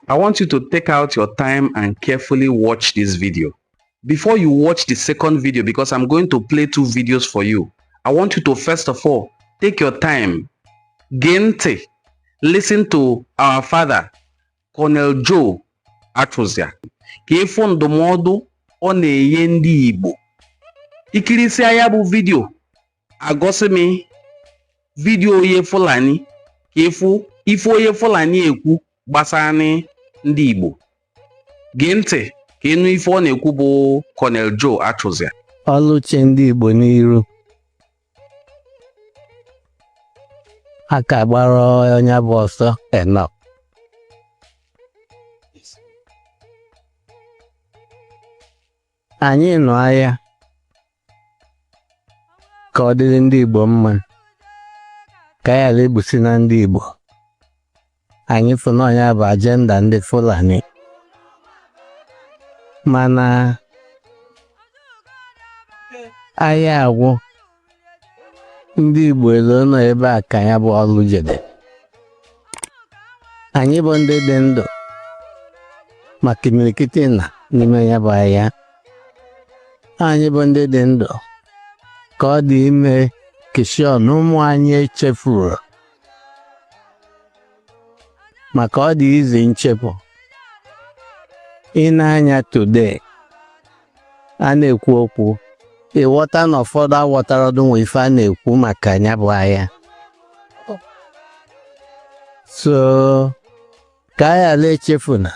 I want you to take out your time and carefully watch this video. Before you watch the second video, because I'm going to play two videos for you, I want you to first of all take your time, gee ntị, listen to our father, Colonel Joe Achụzịa, ka ịfụ ndụmọdụ ọ na-enye ndị Igbo. Ikirisia ya bụ video, agosi m video onye Fulani ka ịfụ ife onye Fulani ekwu gbasara ndị Igbo. Gee ntị ka ịnụ ife ọ na-ekwu bụ Colonel Joe Achụzịa. Ọlụ che ndị Igbo n'iru aka gbara onye bụ ọsọ enough. Anyị nọ agha ka ọ dịrị ndị Igbo mma, ka a ghara egbusi na ndị Igbo. Anyị fụ na ya bụ agenda ndị Fulani, mana agha agwụ, ndị Igbo elo nọ ebe a ka ya bụ ọlụ jede. Anyị bụ ndị dị ndụ maka imirikiti na n'ime ya bụ agha. Anyị bụ ndị dị ndụ ka ọ dị ime kishọn ụmụ anyị echefuru, maka ọ dị izi nchepụ. Ị na-anya today a na-ekwu okwu, ịghọta na ụfọdụ aghọtara nwe ife a na-ekwu maka ya bụ agha. So ka anyị ghara echefu na